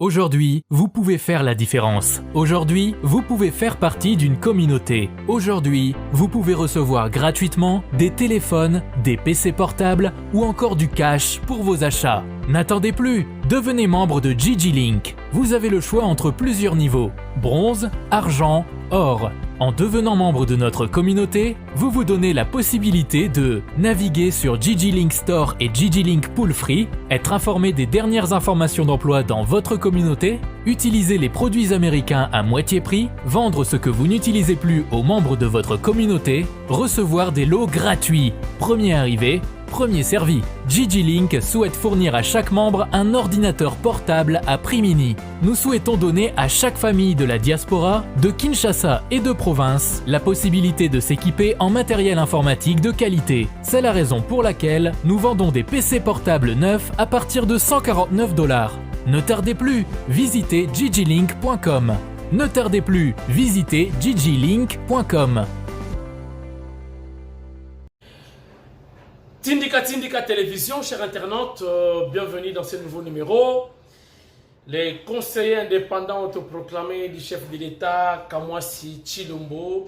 Aujourd'hui, vous pouvez faire la différence. Aujourd'hui, vous pouvez faire partie d'une communauté. Aujourd'hui, vous pouvez recevoir gratuitement des téléphones, des PC portables ou encore du cash pour vos achats. N'attendez plus, devenez membre de Gigi Link. Vous avez le choix entre plusieurs niveaux, bronze, argent, or. En devenant membre de notre communauté, vous vous donnez la possibilité de naviguer sur Gigi Link Store et Gigi Link Pool Free, être informé des dernières informations d'emploi dans votre communauté, utiliser les produits américains à moitié prix, vendre ce que vous n'utilisez plus aux membres de votre communauté, recevoir des lots gratuits. Premier arrivé, premier servi. Gigi Link souhaite fournir à chaque membre un ordinateur portable à prix mini. Nous souhaitons donner à chaque famille de la diaspora, de Kinshasa et de province, la possibilité de s'équiper en matériel informatique de qualité. C'est la raison pour laquelle nous vendons des PC portables neufs à partir de 149 dollars. Ne tardez plus, visitez gigilink.com. Ne tardez plus, visitez gigilink.com. Tindika Tindika Télévision, chers internautes, euh, bienvenue dans ce nouveau numéro. Les conseillers indépendants autoproclamés du chef de l'État, Kamwasi Chilombo,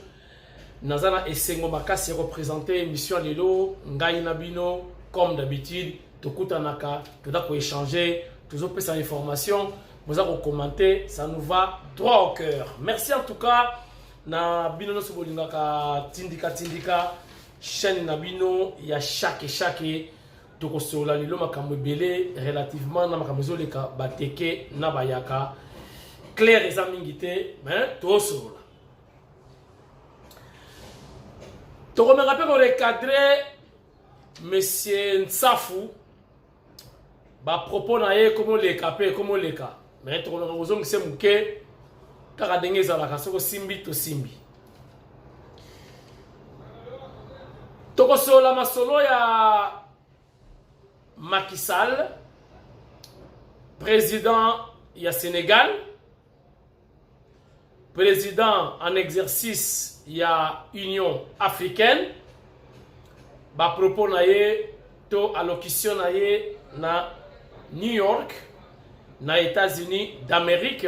naza na esengo makasi représenter émission lelo ngai na bino comme d'habitude tokutanaka toza koéchanger tozopesa information boza kocommenter ça nous va droit au cœur merci en tout cas na bino nyonso bolingaka tindika tindika chaîne na bino ya chaque chaque tokosolola lelo makambo ebele relativement na makambo ezoleka bateke na bayaka claire eza mingi te mais tosolola tokomeka mpe korecadre monsieur nsafu bapropos na ye ekomoleka mpe ekomoleka mais tokomeka kozongisa moke kaka ndenge ezalaka soki osimbi tosimbi tokosolola masolo ya Macky Sall président ya Sénégal président en exercice ya Union africaine ba propos na ye to allocution na ye na New York na États-Unis d'Amérique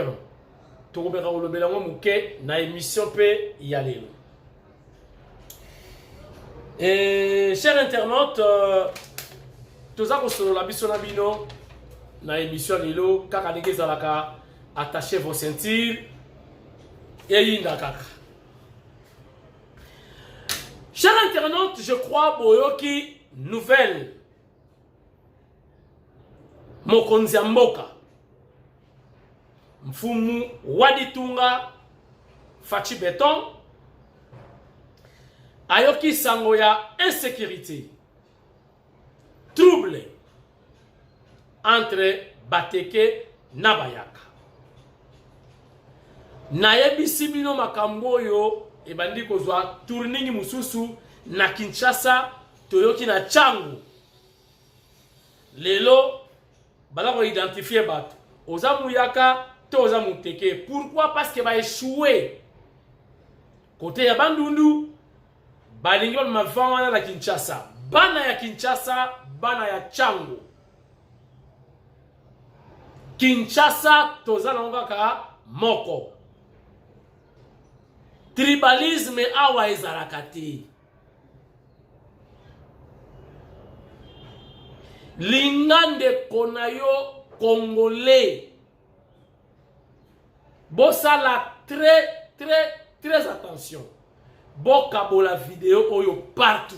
tokomeka kolobela yango moke na émission mpe ya lelo Et, cher internaute, euh, toza kosolola biso na bino na émission lelo kaka ndenge ezalaka attachez vos ceintures eyinda kaka cher internaute je crois boyoki nouvelle mokonzi ya mboka mfumu waditunga faci beton ayoki sango ya insécurité trouble entre bateke na bayaka nayebisi bino makambo oyo ebandi kozwa tourning mosusu na kinshasa toyoki na changu lelo baza koidentifie bato oza muyaka to oza muteke pourquoi parce que baechoue kote ya bandundu balingi bamema vent wana na kinshasa bana ya kinshasa bana ya chango kinshasa toza nango kaka moko tribalisme awa ezalaka te linga ndeko na yo congolais bosala très très très attention bokabola video oyo partout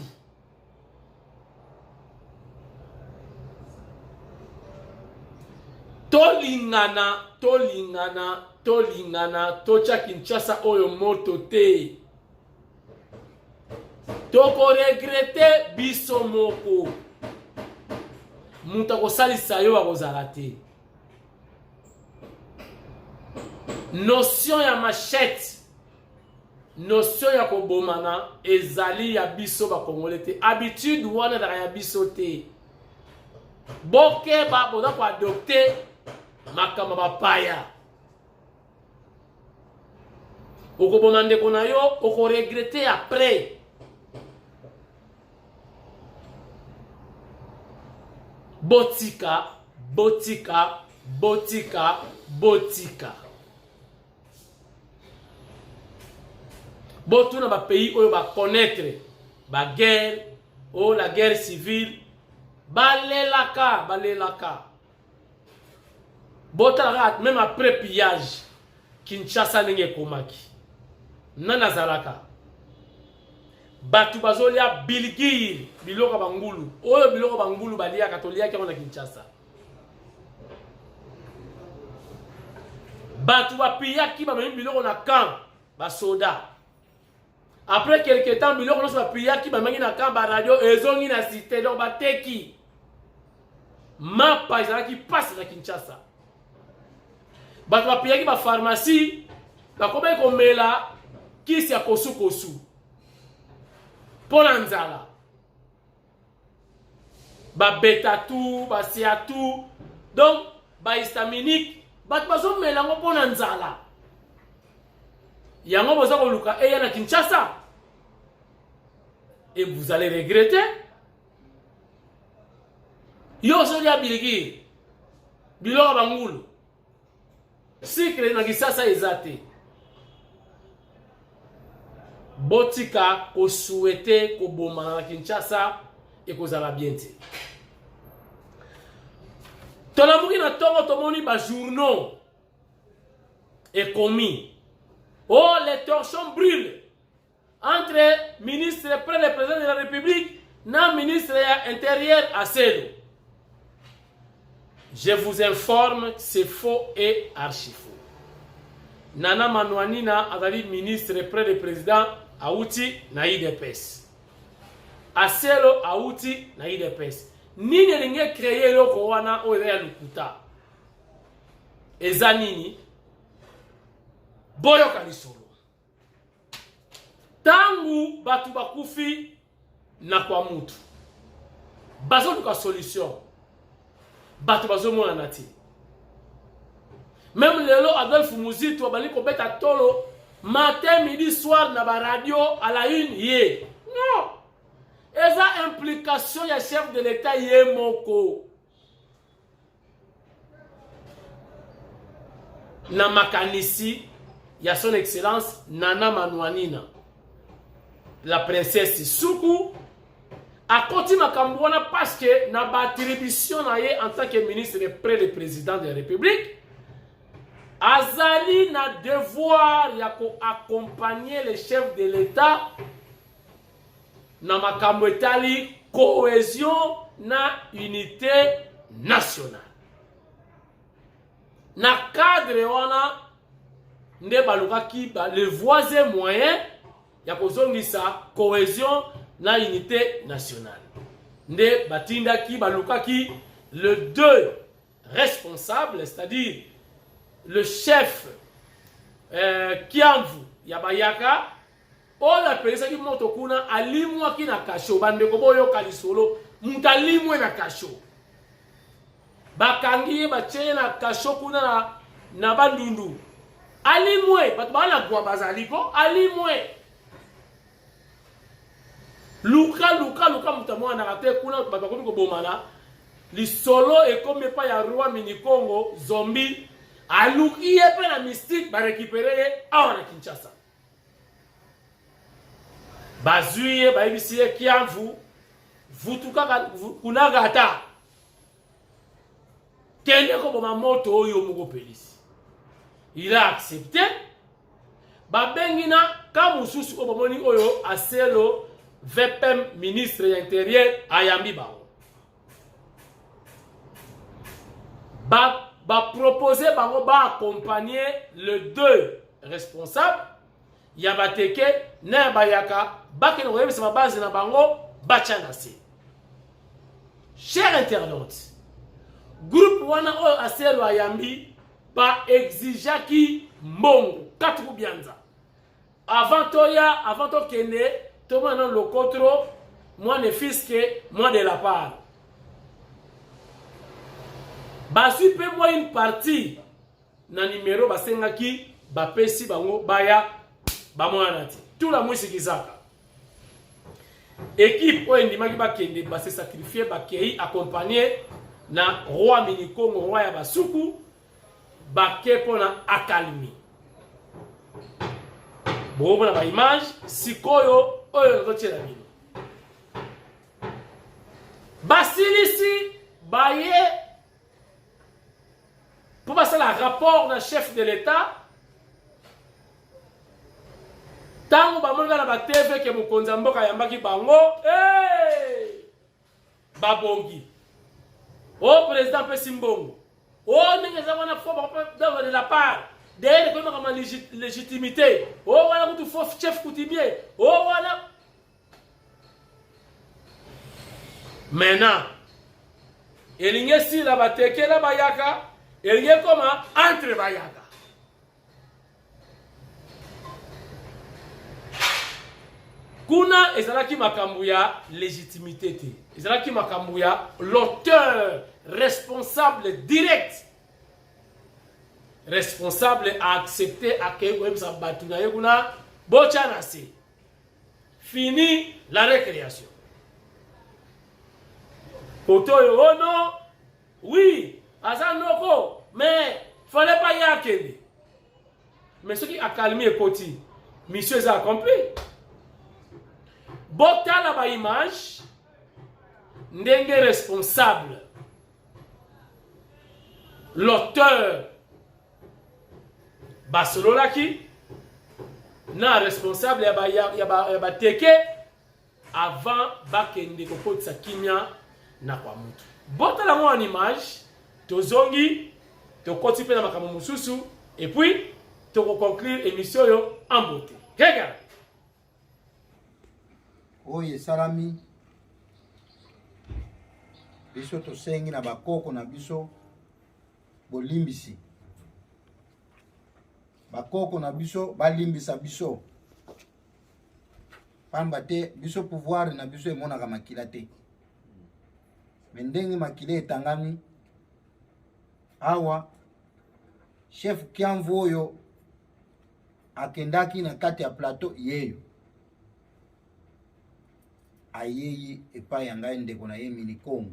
tolingana tolingana tolingana totya kinshasa oyo moto te tokoregrete biso moko moto akosalisa yo akozala te notion ya machette notion ya kobomana ezali ya biso bakongole te habitude wana ezalaka ya biso te bokeba boza koadopte makambo bapaya okoboma ndeko na yo okoregrete après botika botika Botika, botika. Botuna ba pays oyo ba connaître ba guerre, oh la guerre civile, balelaka, balelaka. Botala kaka même après pillage, Kinshasa ndenge ekomaki. Nani azalaka? Bato bazolia bilgir, biloko ya bangulu. Oyo biloko bangulu baliaka, toliaki yango na Kinshasa. Bato bapiyaki, bamemi biloko na camp, basoda. Après quelque temps, biloko nyonso bapiyaki, bamemi na camp, ba radio ezongi na cité, donc bateki. Mapa ezalaki pasi na Kinshasa. Bato bapiyaki ba pharmacie, bakomaki komela kisi ya kosukosu mpo na nzala. Babetatu, basiatu, donc bahistaminique, bato bazomela yango mpo na nzala. Yango boza koluka eya na Kinshasa et vous allez regretter. Yo ozolia biliki biloko bangulu sikre na Kisasa eza te. Botika kosuete kobomana na Kinshasa, ekozala bien te. Tolamuki na ntongo, tomoni ba journaux ekomi oh, les torchons brûlent entre ministre près le président de la République na ministre ya intérieur Aselo. Je vous informe, c'est faux et archi faux. Nana Manuanina azali ministre près le président, auti na UDPS. Aselo auti na UDPS. Nini elingi créer eloko wana oyo eza ya lokuta? Eza nini? Boyoka lisolo. Tangu bato bakufi na kwa mutu, bazoluka solution, bato bazomonana te. Même lelo Adolphe Muzito abandi kobeta tolo matin, midi, soir na ba radio à la une ye. Non, eza implication ya chef de l'État ye moko. Na makanisi ya son excellence Nana Manuanina, la princesse Suku, akoti makambo wana parce que na ba attribution na ye en tant que ministre près le président de la République, azali na devoir ya ko accompagner le chef de l'État na makambo etali cohésion na unité nationale. Na cadre wana nde balukaki ba le voies et moyens ya kozongisa cohésion na unité nationale. Nde batindaki, balukaki le deux responsable, c'est-à-dire le chef Kiamvu ya Bayaka, oyo apelisaki moto kuna, alimwaki na kasho. Bandeko, boyoka lisolo, moto alimwe na kasho, bakangi ye, batie ye na kasho kuna na Bandundu, alimwe, bato baa na gwa bazali ko alimwe. Luka, luka, luka, moto amonanaka te kuna, bato bakomi kobomana. Lisolo ekomi epai ya roi Minikongo Zombi, aluki ye mpe na mystique, barekipere ye awa na Kinshasa. Bazwi ye, bayebisi ye Kiamvu, vutu kaka kunaka ata kende koboma moto oyo moko pelisi. Il a accepté. Babengi na ka mosusu oyo bamoni oyo Aselo VPM ministre ya intérieur ayambi bango. Ba ba proposer bango ba accompagner le deux responsables ya bateke na ya bayaka, bakende koyebisa babase na bango batya na se. Cher internaute, groupe wana oyo Aselo ayambi, ba exigeaki mbongo kati kubianza avant toya, avant tokende tomona nano lokotro, moi ne fiske moi de la part. Bazwi mpe mwa une partie na numero basengaki, bapesi bango baya bamonana te. Tula mwisi kizaka équipe oyo endimaki bakende, base sacrifier, bakei accompagné na roi Minikongo, roi ya Basuku. Bake mpo na accalmie. Bokomona ba image sikoyo oyo nazotiela bino. Basilisi baye mpo basala rapport na chef de l'État. Ntango bamoni kaka na ba TV ke mokonzi ya mboka ayambaki bango, hey! Babongi. O président apesi mbongo. O ndenge eza wana fo bango de la part. D'ailleurs ekomi makambo ya légitimité. O wana kutu fo chef coutumier. O wana maintenant elingi esila batekela bayaka elingi ekoma entre bayaka. Kuna ezalaki makambo ya légitimité te, ezalaki makambo ya l'auteur responsable direct, responsable a accepté, akei koyebisa bato na ye kuna botya na se, fini la récréation. Kote oyo, oh non, oui, aza noko, mais fallait pas ye akende. Mais soki accalmie ekoti, mission eza accompli. Botala ba image ndenge responsable, l'auteur basololaki na responsable ya bateke avant bakende kokotisa kimia na kwa mutu. Botala ngo en image, tozongi tokoti mpe na makambo mosusu et puis tokoconclure émission oyo en beauté. Regarde. Oyo esalami biso tosengi na bakoko na biso bolimbisi, bakoko na biso balimbisa biso, pamba te biso pouvoir na biso emonaka makila te, me ndenge makila etangami awa, chef Kiamvu oyo akendaki na kati ya plateau yeyo ayei epai ya ngai ndeko na ye Minikongo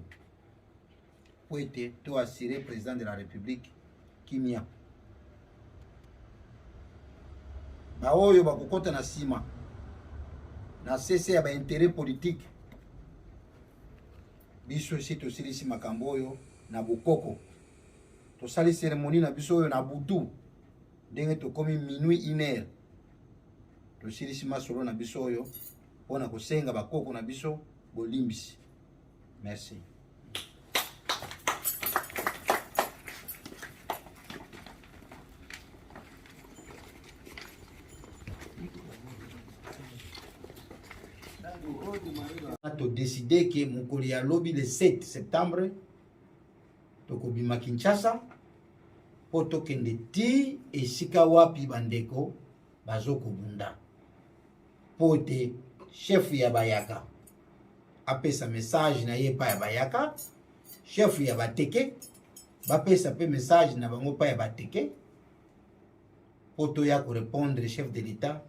po ete to assurer président de la République kimia. Baoyo bakokota na nsima na sese ya ba intérêt politique, biso esi tosilisi makambo oyo na bokoko, tosali cérémonie na biso oyo na butu ndenge tokomi minuit une heure, tosilisi masolo na biso oyo mpona kosenga bakoko na biso bolimbisi. Merci. Todeside ke mokolo ya lobi le 7 septembre tokobima Kinshasa mpo tokende ti esika wapi bandeko bazokobunda, mpo te chef ya bayaka apesa message na ye epai ya bayaka, chef ya bateke bapesa mpe message na bango epai ya bateke, mpo toya korepondre chef de l'État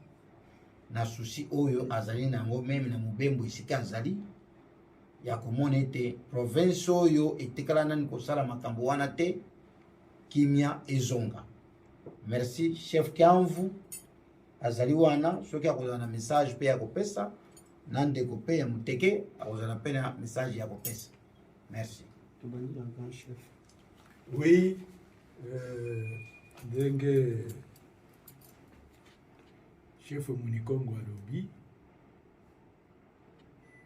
na souci oyo azali na yango meme na mobembo esika azali ya komona ete province oyo etikala nani kosala makambo wana te, kimia ezonga. Merci chef Kiamvu azali wana, soki akozala na message mpe ya kopesa na ndeko mpe ya moteke akozala mpe na message ya kopesa. Merci. Tobandi na grand chef. Oui, ndenge chef Munikongo alobi,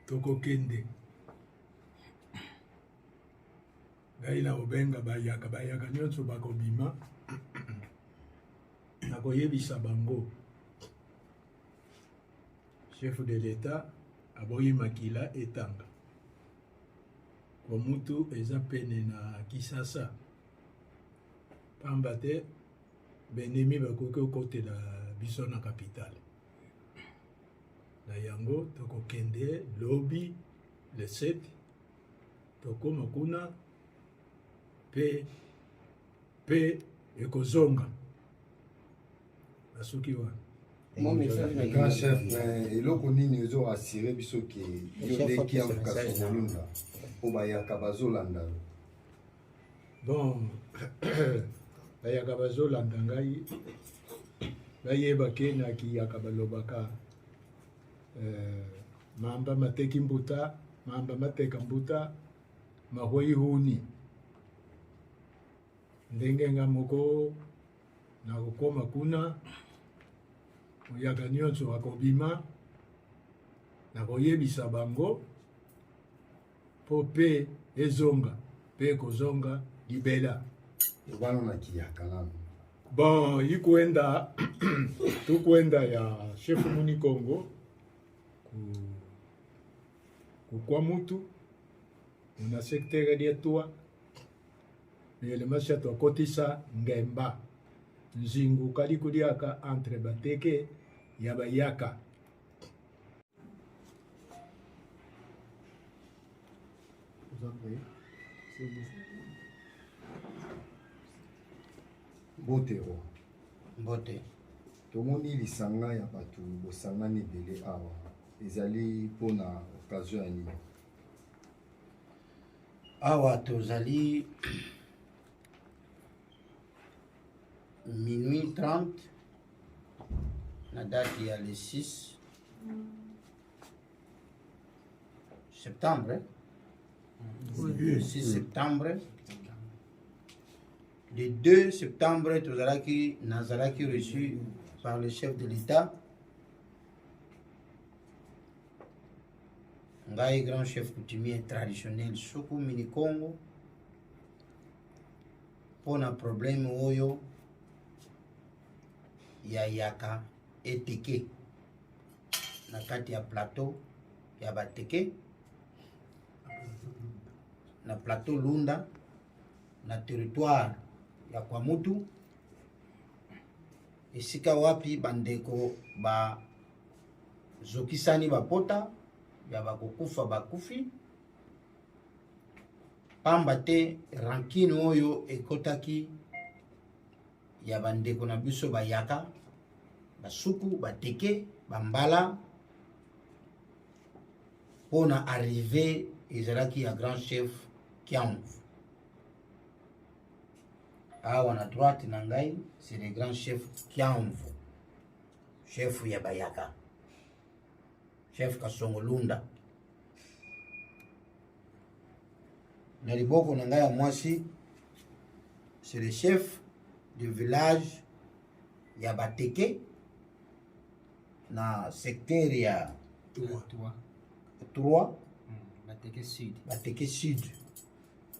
tokokende ngai na kobenga bayaka, bayaka nyonso bakobima, nakoyebisa bango chef de l'État aboyi makila etanga Kwamutu eza pene na Kisasa, pamba te benemi bakoki kokotela biso na capitale. Na yango tokokende lobi le 7, tokoma kuna pe pe ekozonga nasuki wana. Grand chef, eloko nini ezo assurer biso ke yo nde Kiamvu Kasongo-Lunda po bayaka bazolanda yo? Bon, Bayaka bazolanda ngai bayeba ke na kiyaka balobaka eh, mamba mateki mbuta mamba mateka mbuta mahwei huni ndenge nga moko nakokoma kuna moyaka nyonso akobima nakoyebisa bango mpo mpe ezonga mpe ekozonga libela. Wana na kiyaka nanu. Bon, ikwenda tukwenda ya chef muni Congo ku kukwa mutu una secteur dia tua ele masha twakotisa ngemba nzingu kali kuliaka entre bateke ya bayaka. Mbote roi. Mbote. Tomoni lisanga ya bato bosangani ebele awa, ezali mpona occasion ya nini? Awa tozali minuit 30 na date ya le 6 septembre, le 6 septembre, le 2 septembre tozalaki, nazalaki reçu par le chef de l'État, ngai grand chef coutumier traditionnel Suku Mini Congo, mpo na problème oyo ya yaka eteke na kati ya plateau ya bateke na plateau Lunda na territoire ya Kwamutu, esika wapi bandeko bazokisani bapota ya bakokufa bakufi pamba te rancune oyo ekotaki ya bandeko na biso bayaka basuku bateke bambala mpona arrive ezalaki ya grand chef Kiamvu. Awa na droite na ngai c'est le grand chef Kiamvu, chef ya bayaka, chef Kasongo Lunda. Na liboko na ngai ya mwasi c'est le chef du village ya Bateke na secteur ya 3 Bateke Sud. Bateke Sud,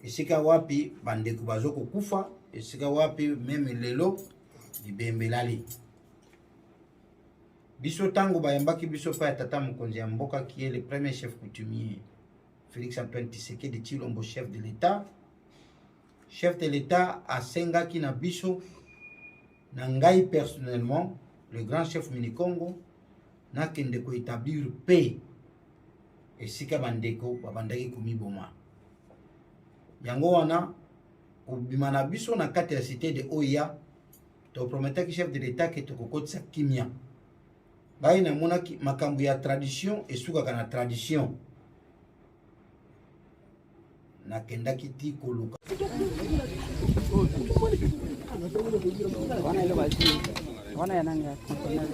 esika wapi bandeko bazo kokufa, esika wapi meme lelo libembe elali biso. Ntango bayambaki biso pa ya tata mokonzi ya mboka qui est le premier chef coutumier Félix Antoine Tshisekedi Tshilombo, chef de l'État, chef de l'État asengaki na biso, na ngai personnellement le grand chef Minikongo, nakende koétablir paix esika bandeko babandaki komiboma. Yango wana kobima na biso na kati ya cité de Oya, toprometaki chef de l'État ke tokokotisa kimia. Ngai namonaki makambo ya tradition esukaka na tradition. Nakendaki ti koluka wana ya nani ya conteneur.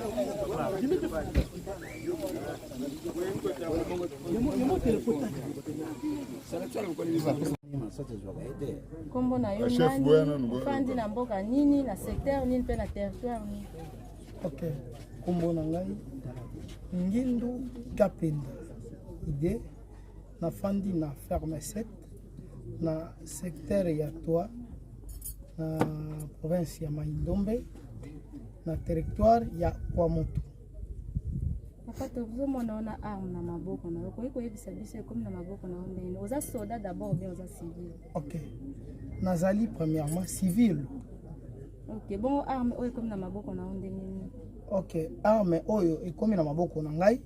Kombo na yo nani? Ofandi na mboka nini, na secteur nini mpe na territoire nini? Ok, kombo na ngai Ngindu Kapenda ide, nafandi na ferme 7 na secteur ya 3 na province ya Mai-Ndombe na territoire ya Kwamutu. Papa, tozomona ona arme na maboko na yo, okoki koyebisa biso ekomi na maboko na yo ndenge? Oza soda d'abord bien oza civil? Ok, nazali premièrement civil. Ok, bongo arme oyo ekomi na maboko na yo ndenge nini? Ok, arme oyo ekomi na maboko na ngai,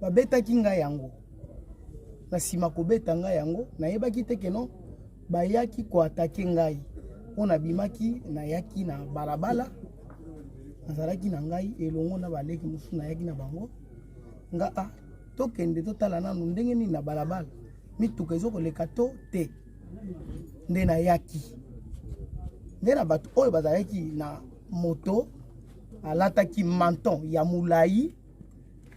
babetaki ngai yango. Na nsima kobeta ngai yango, nayebaki te keno bayaki koatake ngai, mpo nabimaki, nayaki na balabala, nazalaki na ngai elongo na baleki mosusu, nayaki na bango nga a tokende totala nanu ndenge nini na balabala mituka ezokoleka to te. Nde nayaki Nde na bato oyo bazalaki na moto, alataki menton ya molai,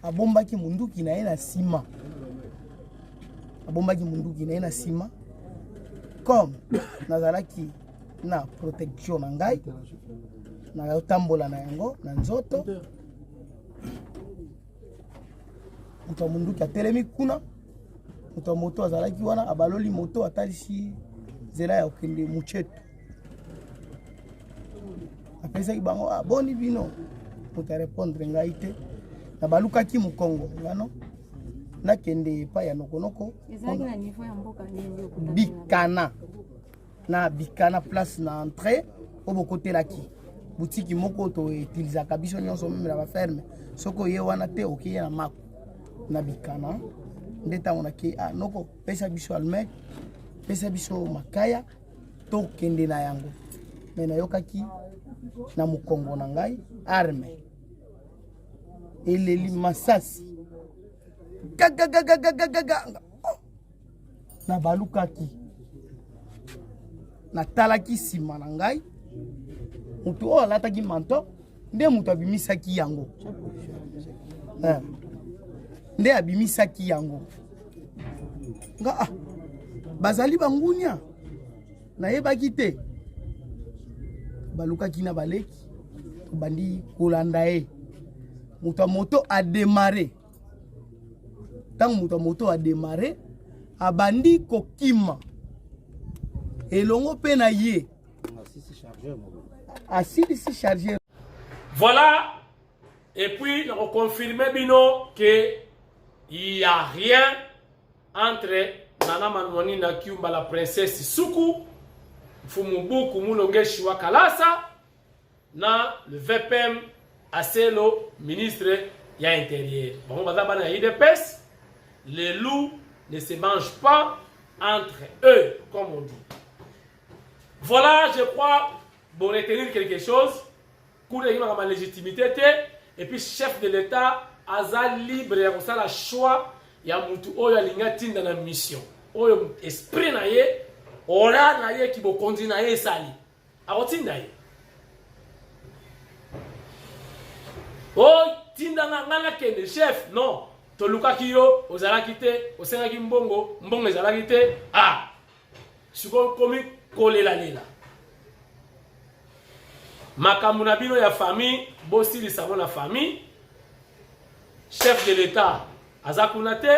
abombaki munduki na ye na nsima, abombaki munduki na ye na nsima. Comme nazalaki na protection na ngai, nayotambola na yango na nzoto. Moto ya munduki atelemi kuna, moto ya moto azalaki wana, abaloli moto, atalisi nzela ya kokende Muchetu. Apesaki bango, ah, boni bino? Moto arepondre ngai te. Nabalukaki mokongo ngano nakende epai ya nokonoko Bikana, na Bikana place na entrée oyo bokotelaki butiki moko toutilisaka biso nyonso meme na baferme. Soki oye wana te, okeye na mako na Bikana. Nde ntango nakei, ah, noko pesa biso almet, pesa biso makaya, tokende na yango. Me nayokaki na mokongo na ngai arme eleli masasi gagagagagagaga. Oh! Nabalukaki, natalaki nsima na ngai, moto oyo alataki manto nde moto abimisaki yango, eh. Nde abimisaki yango nga, ah, bazali bangunia, nayebaki te. Balukaki na baleki, tobandi kolanda ye. Moto ya moto ademare. Ntango moto ya moto ademare, abandi kokima elongo mpe na ye asilisi chargeur. Voilà. Et puis nakoconfirme bino que il y a rien entre Nana Manuani na Kiumba la princesse Suku Mfumu Buku Mulongeshi wa Kalasa na le VPM Aselo, ministre ya intérieur. Bango baza bana ya UDPS. Les loups ne se mangent pas entre eux, comme on dit. Voilà, je crois, bon retenir quelque chose. Kuna ekimaka ma légitimité te. Et puis chef de l'État aza libre ya kosala choix ya mutu oyo alingi atinda na mission. Oyo esprit na ye, ora na ye, kibokonzi na ye esali. Akotinda ye. Oh, tinda nga, nga nakende chef. Non, tolukaki yo, ozalaki te, osengaki mbongo, mbongo ezalaki te. Ah, sikoyo komi kolelalela. Makambo na bino ya famille, bosilisa ngo na famille. Chef de l'État aza kuna te,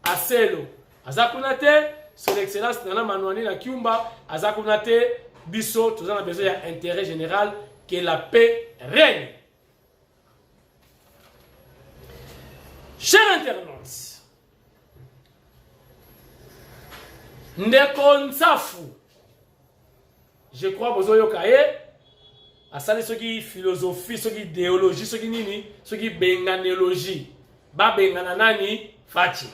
Aselo aza kuna te, son excellence Nana Manuani na Kiumba aza kuna te. Biso toza na besoin ya intérêt général, que la paix règne. Chers internautes, ndeko Nsafu, je crois bozoyoka ye asali soki philosophie, soki idéologie, soki nini, soki benganologie. Babengana nani? Fatshi.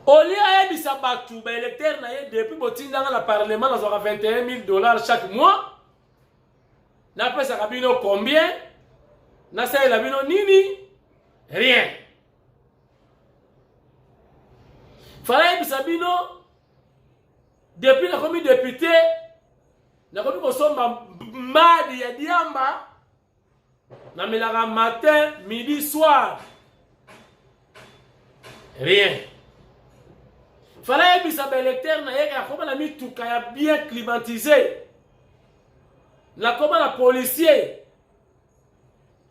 Olie ayebisa bato baélecteur na ye, depuis botindanga na parlement nazwaka 21 000 dollars chaque mois, napesaka bino combien, nasalela bino nini? Rien. Fala ayebisa bino, depuis nakomi député, nakomi kosomba mbadi ya diamba, namelaka matin, midi, soir. Rien. Fala ayebisa baélecteur na ye akoma na mituka ya bien climatisé, nakoma na policier.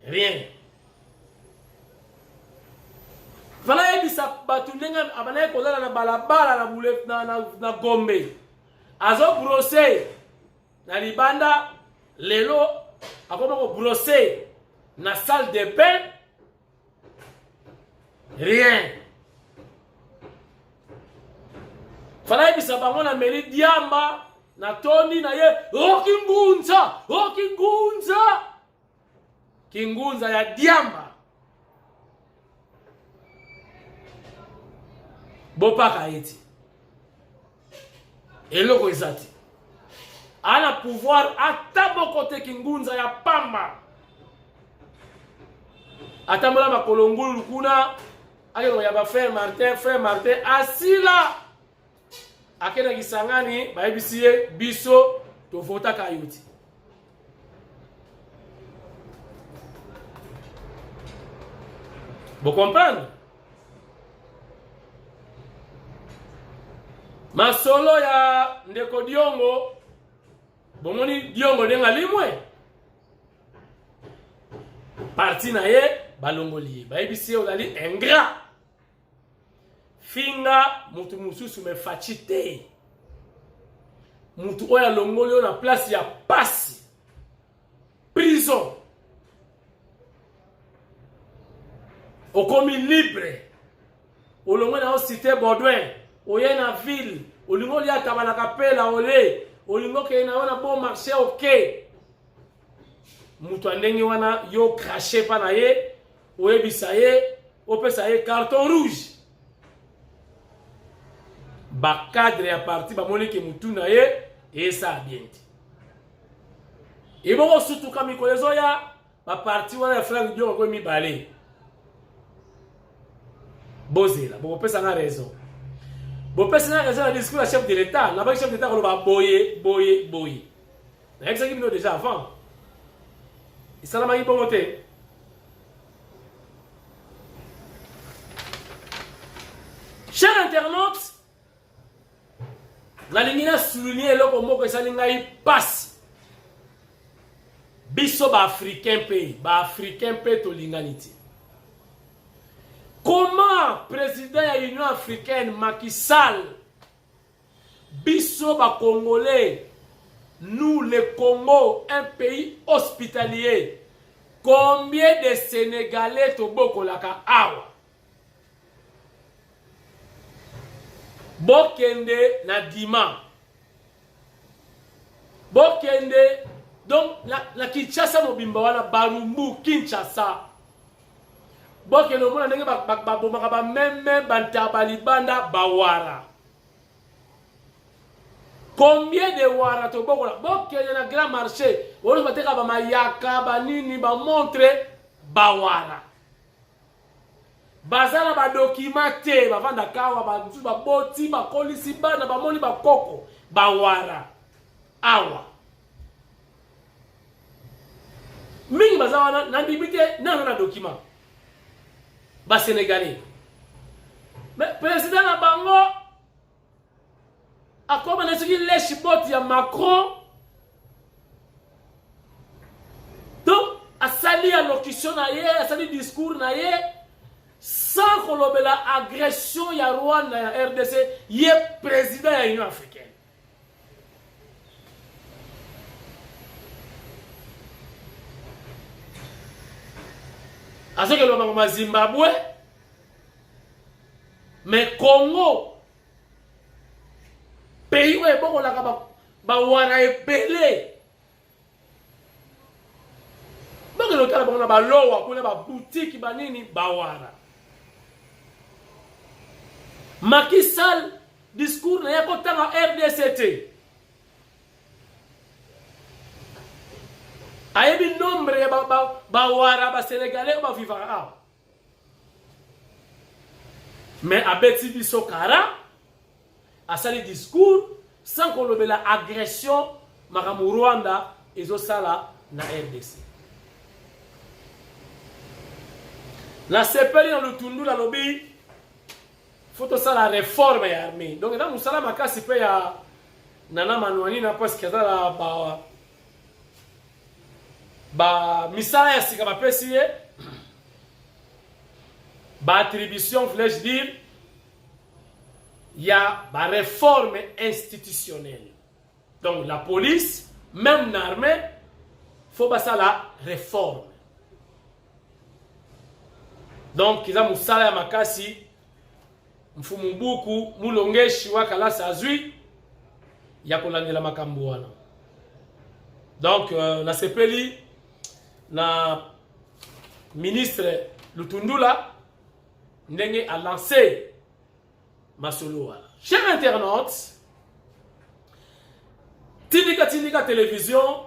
Rien. Fala ayebisa bato ndenge abandaki kolala na balabala na, bule, na, na, na Gombe, azobrose na libanda, lelo akoma kobrose na salle de bain. Rien. Fala ayebisa bango na meli diamba na tondi na ye, oh kingunza, oh kingunza, kingunza ya diamba. Bopaka ye ti eloko eza te, ana pouvoir ata moko te, kingunza ya pamba. Atambola makolo ngulu kuna, akende koyamba frère Martin. Frère Martin asila. Ake na Kisangani, bayebisi ye biso tovotaka yo te. Bo comprendre? Masolo ya ndeko Diongo, bomoni Diongo ndenge alimwe parti na ye balongoli ye, bayebisi ye ozali ingrat, finga moto mosusu me Fatshi te, moto oyo alongoli yo na place ya pasi prison, okomi libre, olongwe na yo cité Baudouin, oye na ville, olingi olia taba na kapela ole, olingi okende na yo na bon marché oke. Moto ya ndenge wana yo crache pa na ye, oyebisa ye, opesa ye carton rouge. Ba cadre ya parti bamoni ke mutu na ye esala bien te. Ebongo sutuka mikolo ezoya ba parti wana ya Frank Diongo komi mibale. Bozela, bokopesa nga raison. Bopesa nga raison na discours ya chef de l'État, na baki chef de l'État koloba boye boye boye. Nayebisaki bino déjà avant. Esalamaki bongo te. Cher internaute, nalingi na souligner eloko moko esali ngai pasi. Biso ba africain mpe, ba africain mpe tolingani te. Comment président ya Union africaine Macky Sall, biso ba congolais, nous le Congo, un pays hospitalier, combien de Sénégalais tobokolaka awa? Bokende na Dima, bokende donc na, na Kinshasa mobimba wana Barumbu Kinshasa, bokende omona ndenge babomaka bameme bantaba libanda bawara. Combien de wara tobokola? Bokende na grand marché oyo bateka bamayaka banini bamontre bawara baza na badokima te, bavandaka awa, bamosusu baboti bakolisi bana bamoni bakoko bawara awa mingi baza wana, nandimi te nano na dokima basenegalais. Mais président na bango akoma na soki lèche botte ya Macron, donc asali allocution na ye, asali discours na ye sans kolobela agression ya Rwanda ya RDC, ye président ya Union africaine. Azoki loba ma Zimbabwe, mais Congo pays oyo ebokolaka bawara ebele, bakende kotala bango na balowa kuna babutiki banini bawara. Macky Sall discours na ye akotanga RDC te, ayebi nombre ya bawara basénégalais oyo bavivaka awa, mais abeti biso kara, asali discours sans kolobela agression makambo Rwanda ezosala na RDC. Nasepeli na Lutundu nalobi faut tosala réforme ya armée, donc eza mosala makasi mpe ya Nana Manuanina parce que aza na ba ba misala ya sika bapesi ye ba attribution, voulais-je dire, ya ba réforme institutionnelle. Donc la police, même l'armée, faut basala réforme. Donc eza mosala ya makasi. Mfumu Buku Mulongeshi wa kalasa azwi ya kolandela makambo wana. Donc nasepeli na ministre Lutundula ndenge a lancé masolo wana. Cher internaute, tindika tindika télévision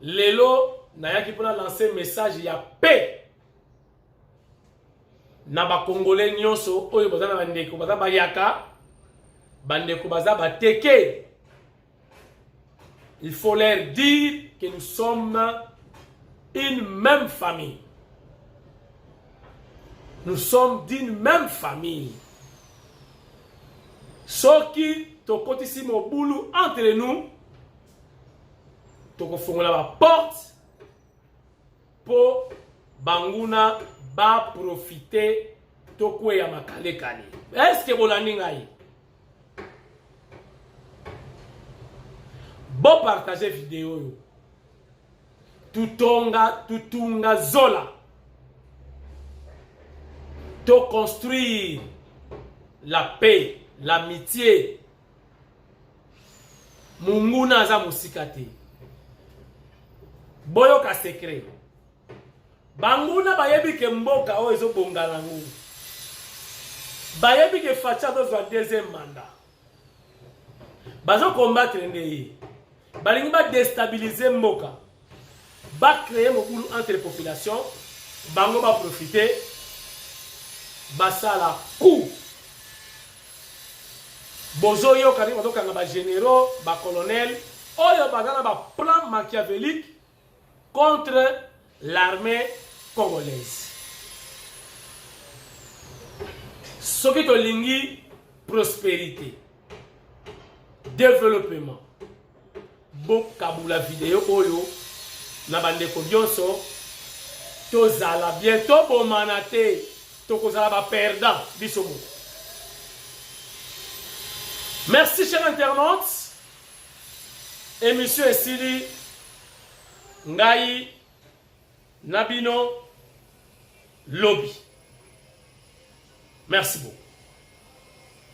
lelo nayaki mpona lancer message ya paix na bakongolais nyonso oyo baza na bandeko baza bayaka. Bandeko baza bateke. Il faut leur dire que nous sommes une même famille. Nous sommes d'une même famille. Soki tokotisi mobulu entre nous, tokofongola ba porte po banguna ba profiter tokweya makalekale. Est-ce que bolandi ngai? Bo partager video oyo. Tutonga, tutunga zola. To construire la paix, l'amitié. Munguna aza mosika te. Boyoka secret. Banguna bayebi ke mboka oyo ezobonga nango. Bayebi ke Fatshi azozwa deuxième mandat. Bazo combattre nde ye. Balingi ba destabiliser mboka. Ba créer mobulu entre les populations. Bango ba profiter. Basala coup. Bozoyoka ndenge bazokanga ba généraux, ba colonels oyo baza na ba plan machiavélique contre l'armée congolaise. Soki tolingi prospérité, développement, bokabula video oyo na bandeko nyonso, tozala bien, tobomana te, tokozala ba perdant biso moko. Merci cher internaute. Émission esili ngai na bino lobi. Merci beaucoup.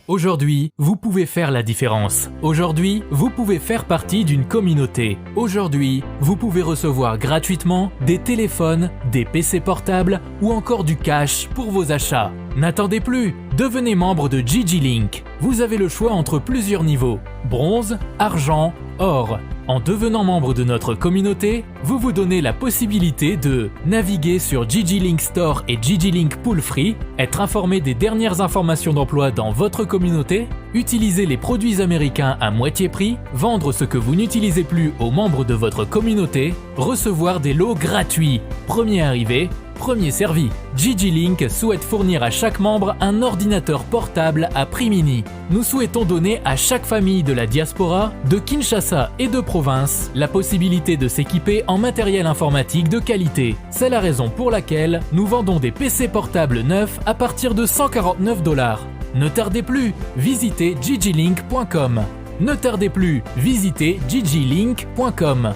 Aujourd'hui, vous pouvez faire la différence. Aujourd'hui, vous pouvez faire partie d'une communauté. Aujourd'hui, vous pouvez recevoir gratuitement des téléphones, des PC portables ou encore du cash pour vos achats. N'attendez plus, devenez membre de Gigi Link. Vous avez le choix entre plusieurs niveaux: bronze, argent, or. En devenant membre de notre communauté, vous vous donnez la possibilité de naviguer sur Gigi Link Store et Gigi Link Pool Free, être informé des dernières informations d'emploi dans votre communauté, utiliser les produits américains à moitié prix, vendre ce que vous n'utilisez plus aux membres de votre communauté, recevoir des lots gratuits. Premier arrivé, premier servi. Gigi Link souhaite fournir à chaque membre un ordinateur portable à prix mini. Nous souhaitons donner à chaque famille de la diaspora, de Kinshasa et de province, la possibilité de s'équiper en matériel informatique de qualité. C'est la raison pour laquelle nous vendons des PC portables neufs à partir de 149 $. Ne tardez plus, visitez gigilink.com. Ne tardez plus, visitez gigilink.com.